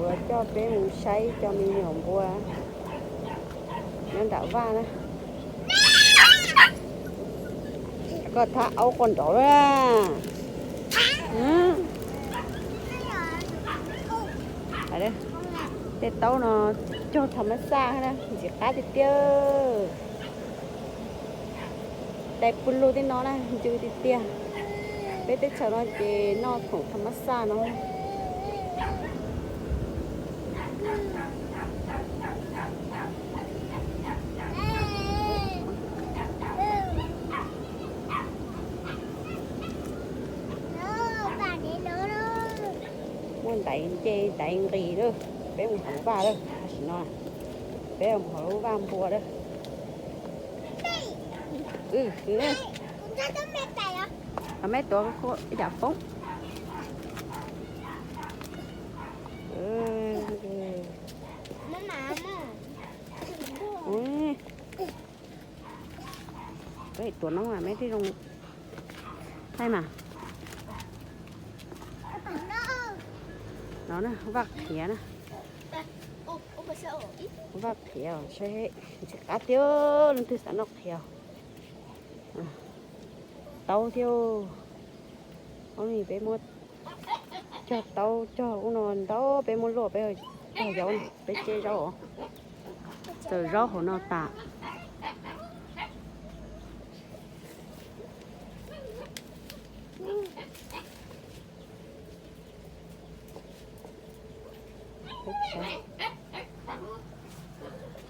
Coj peb mus saib cov me nyuam npua nyob nram vaj na. Koj thab aub quaj nrov lawm. Tej taub no cog tham mab xaj na, ntxim qab tiag tiag. Dais pw lug tej no na, ncw tiag tiag. Peb teb chaws no ces noj khoom tham mab xaj no. Muaj ntaiv nce ntaiv nqis lawm, peb mus hauv vaj lawm tam sim no. Peb mus hauv lub vaj npua lawm. Meb tuav ib yam poob. Tuav noob meb thiaj zoo thaij mas. No na, vaj qhiav na. Vaj qhiav, ntxim qab thiab, leej twg xav noj qhiav. Taub thiab. Ob hnub peb muab cog taub cog ub no ntau, peb muab luaj, peb cog zaub, peb tseb zaub. Txawm zaub hauv no tas.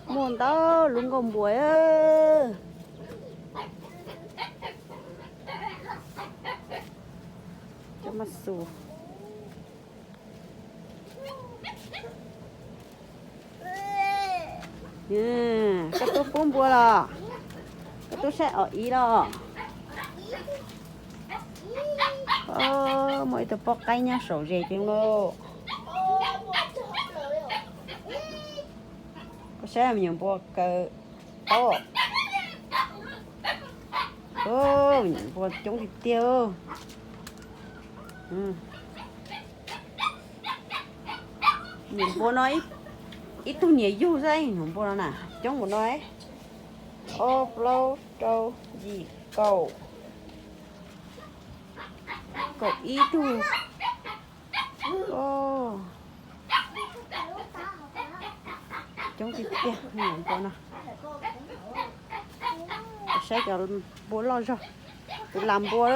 Muaj ntau lub nkuaj npua. Cov maj xus. Koj tuaj pub npua los? Koj tuaj saib os ib los? Muaj ib tug poj qaib nyob saum zes tiag lauj. Koj saib me nyuam npua kaw taub. Me nyuam npua coob tiag tiag. Nyuam npua no ib tug nyiam yug xwb, nyuam npua no na coob npaum no. Ob plaub rau yim kaum, kaum ib tug. Coob tiag tiag nyuam npua no. Saib cov npua loj zog. Tus lam npua,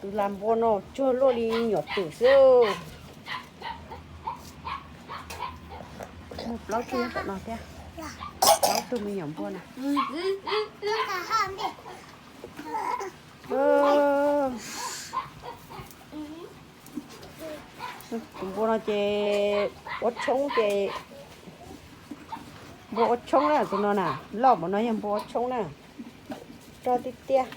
tus lam npua no tsuag luaj li nyuam twm xwb. Muaj plaub tug nyob tom no thiab, plaub tug me nyuam npua na. Tus npua no ces ua tshoob ces, npua ua tshoob na, tus no na, loj npaum no yog npua ua tshoob na. Rog tiag tiag.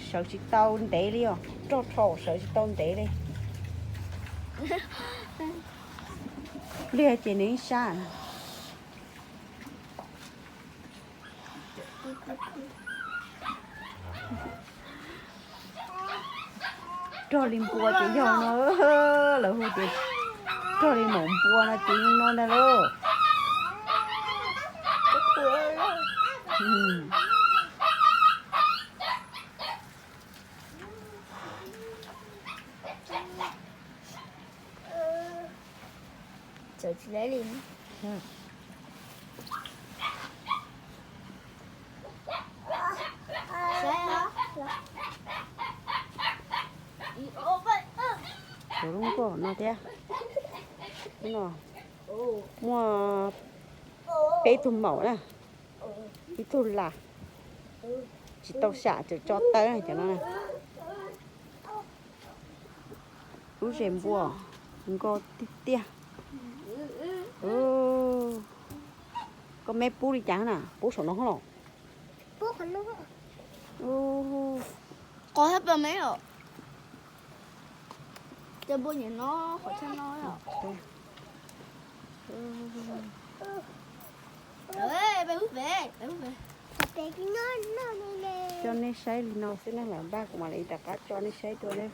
Sawv tsis tau ntev li os, rog dhau sawv tsis tau ntev li. Pliag ces nws ib sab. Rog li npua ces yog no, lawv hu tias rog li maum npua no ces no ntag lauj. Lub nkoj no thiab. Muaj peb tug maum na, ib tug las, tsis tau sam tseem tso tawb cov no na. Lub zes npua nkoj tiag tiag. Koj meb pub li cas na, pub saum no los? Qos thiab peb me os. Cov npua nyiam no, qhov chaw no. Peb hub pem, peb hub pem. Coj nej saib li no xwb na, lawv npaj kuv mam li rov qab tso nej saib dua na.